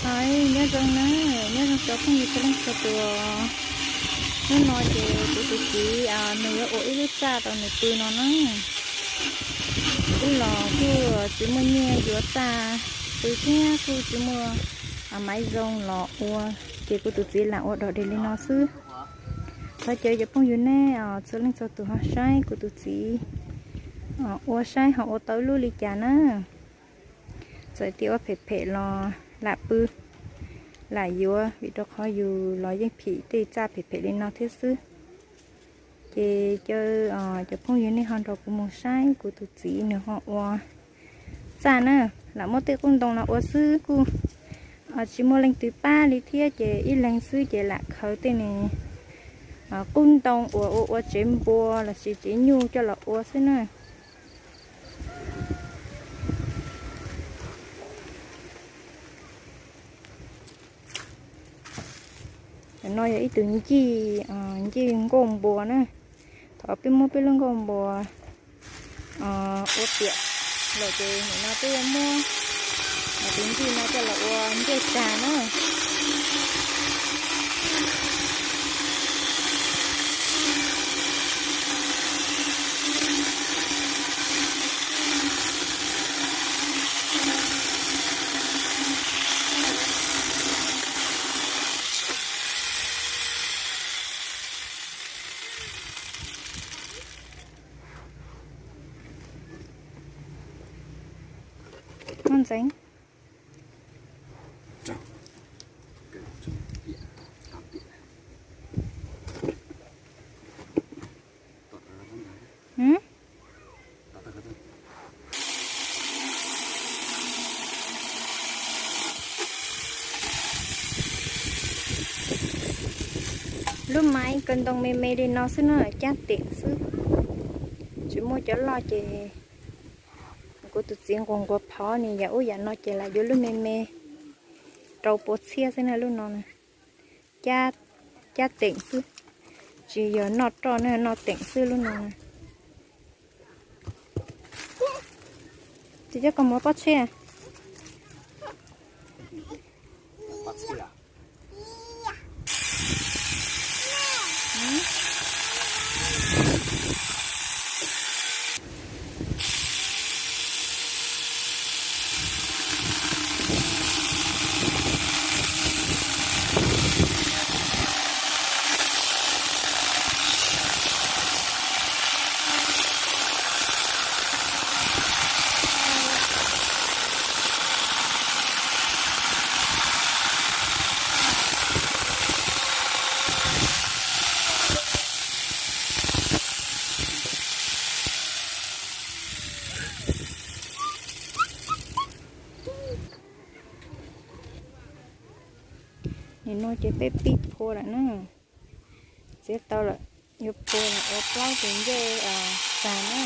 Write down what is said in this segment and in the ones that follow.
Hais nyob zoo na, nyob zoo cov phooj ywg txhua leej txhua tus. Hnub no ces kuv tus txiv nws yuav ua ib lub txaj rau nws pw no na. Wb los kuj tsis muaj nyiaj yuav txaj pw thiab kuj tsis muaj maiv zoo los ua, ces kuv tus txiv lam ua dog dig li no xwb. Thov caw cov phooj ywg nej txhua leej txhua tus ho saib kuv tus txiv ua saib ho ua tau ib lub li cas na. Txawm tias ua phem phem los lam pw, lam yuav, vim rau qhov yus los yeej phim tej txaj phem phem li no thiab xwb. Ces caw cov phooj ywg nej ho nrog kuv mus saib kuv tus txiv nws ho ua txaj na. Lam muab tej qub ntoo los ua xwb kuj tsis muaj leej twg pab li thiab, ces ib leeg xwb ces lam khaws tej ne qub ntoo uas ua ua tsev npua lossis tsev nyuj coj los ua xwb na. Cov no yog ib tug ncig, ncig nkauj npua na. Thaum peb muab peb lub nkauj npua ua tiam lawm ces nim no peb yuav muab tus ncig no coj los ua ncej tag na. Muaj ntxeev. Lub maiv kaw ntoo me me li no xwb na, cab teem xwb, tsis muaj cov loj ces kuv tus txiv nquas nquas phov nws yam ub yam no ces lam yuav lub me me rau pua txhiab xwb na. Lub no cab teem xwb, tsis yog noj roj ne, noj teem xwb lub no. Tsis coj koj mus pob txhiab. Nim no ces peb pib phua lawm na. Txiav tau lawm, yuav phua ua plaub tus ncej tag na.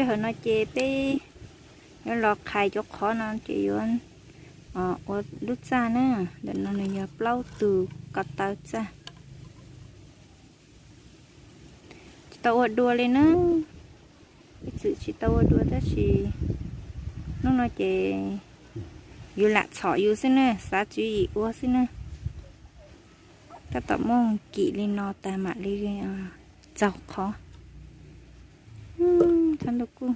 Hauv no ces peb yuav los qhais cov qhov no ces yuav ua lub txaj na. Ntawm no nws yog plaub tus ko taw txaj. Tsis tau ua dua li na. Ib txwm tsis tau ua dua tab sis hnub no ces yus lam txhom yus xwb na, xav tswv yim ua xwb na. Tab tom muaj kim li no tas mam li txaug qhov. Tshav ntuj kub,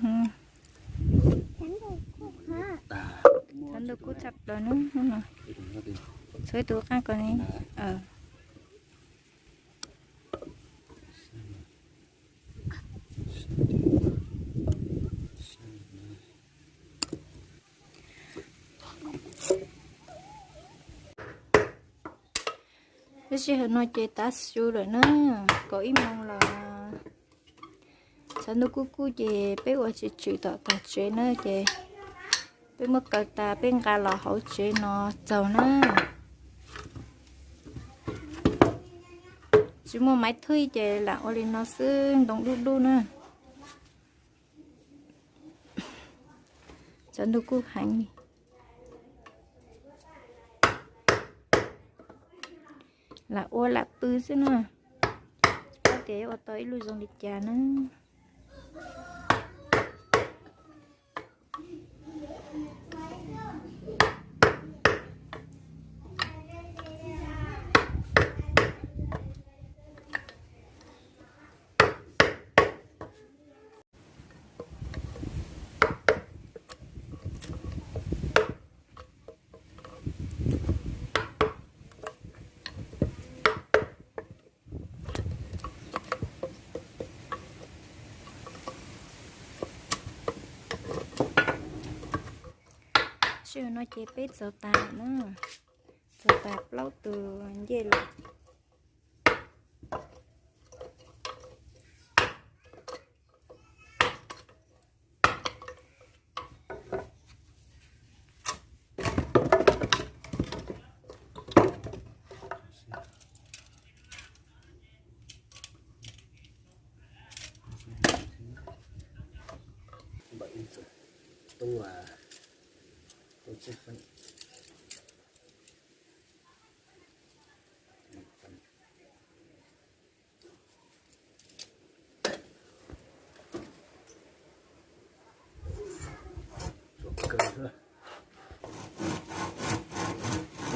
tshav ntuj kub tshaj plaws na hnub no. Txhua tus qab ko ni. Lub sij hawm no ces tav su lawm na, kaum ib moos lawm. Tshav ntuj kub kub ces peb ua tsis tswm tom tog tsev na ces peb muab kaw tas peb nqa los hauv tsev no txaug na. Tsis muaj maiv thwj ces lam ua li no xwb, ntoo dub dub na. Tshav ntuj kub heev li. Lam ua lam pw xwb na. Tsis paub tias yuav ua tau ib lub zoo li cas na. Sij hawm no ces peb txaug tas na, txaug tas plaub tus ncej lawm.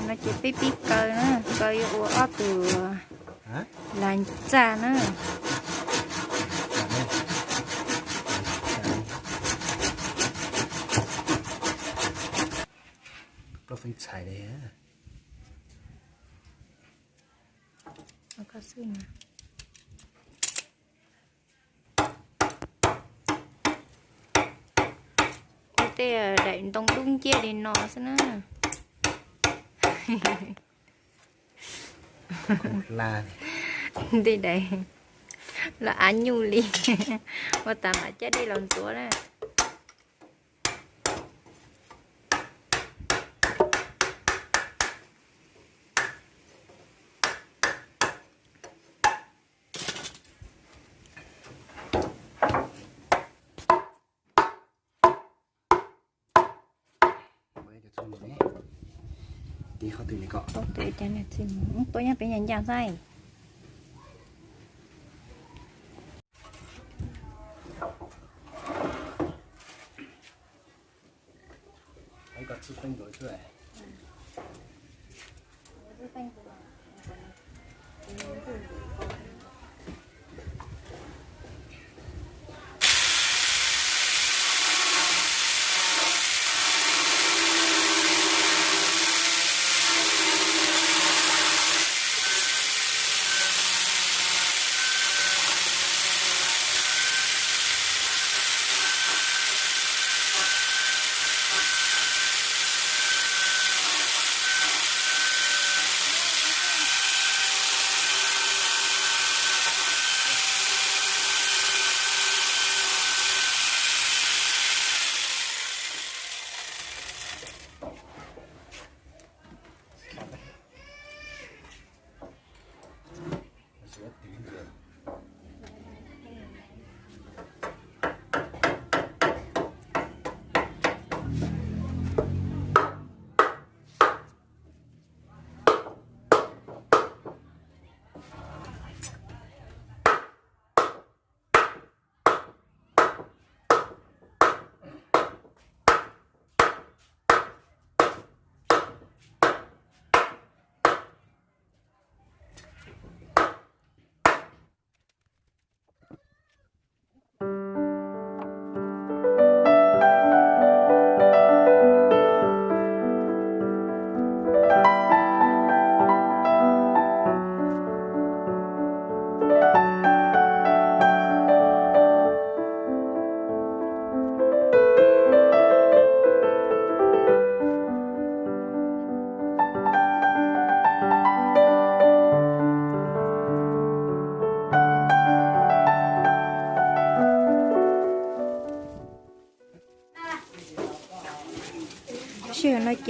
No ces peb pib kaw na, kaw yuav ua ob tug las txaj na. Ua tej daim ntoo dub nciab li no xwb na. Tej daim los av nyuj li, ua tas mam cab dej los ntxuav na. Tua nyob pem ncaj ncaj xwb.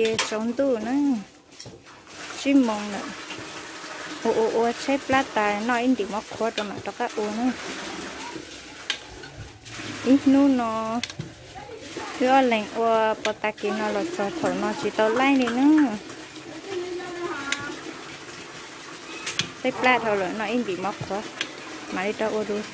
Ces tsaus ntuj na, tsib moos lawm. Ua ua ua tshaib plab tas noj ib ntim mov qhuav rau mam rov qab ua na. Ib hnub no wb ob leeg ua pov tas kev no los txog thaum no tsis tau laij li na. Tshaib plab dhau lawm, noj ib ntim mov qhuav mam li rov ua dua.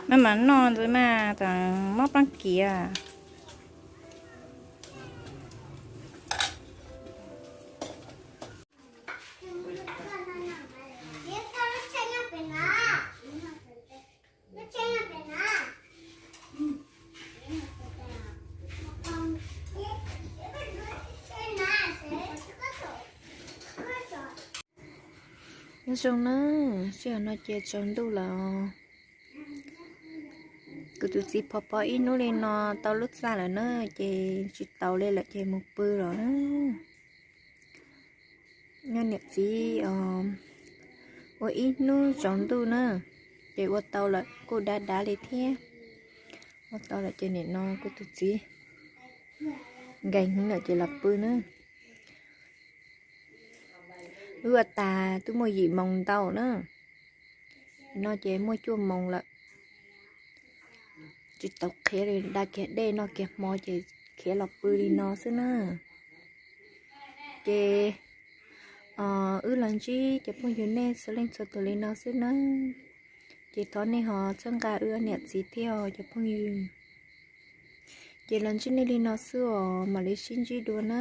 Maj mam noj ntxiv mas tas mob plaab kiav. Nyob zoo na, sij hawm no ces tsaus ntuj lawm. Kuv tus txiv phov pob ib hnub li no tau lub txaj lawm na, ces tsis taus li lawm ces mus pw lawm na. Nyob niam txiv ua ib hnub tsaus ntuj na, ces ua tau lawm kuj dav dav li thiab. Ua tau lawm ces nim no kuv tus txiv nkees heev lawm ces los pw na. Wb ua tas twb muaj yim moos ntau na, no ces muaj cuaj moos lawm. Tsis tau khiav li, da kiag dej noj kiag hmo ces khiav los pw li no xwb na. Ces wb los ntsib cov phooj ywg nej txhua leej txhua tus li no xwb na. Ces thov nej ho txhawb nqa wb niam txiv thiab os cov phooj ywg. Ces los ntsib nej li no xwb os, mam li sib ntsib dua na.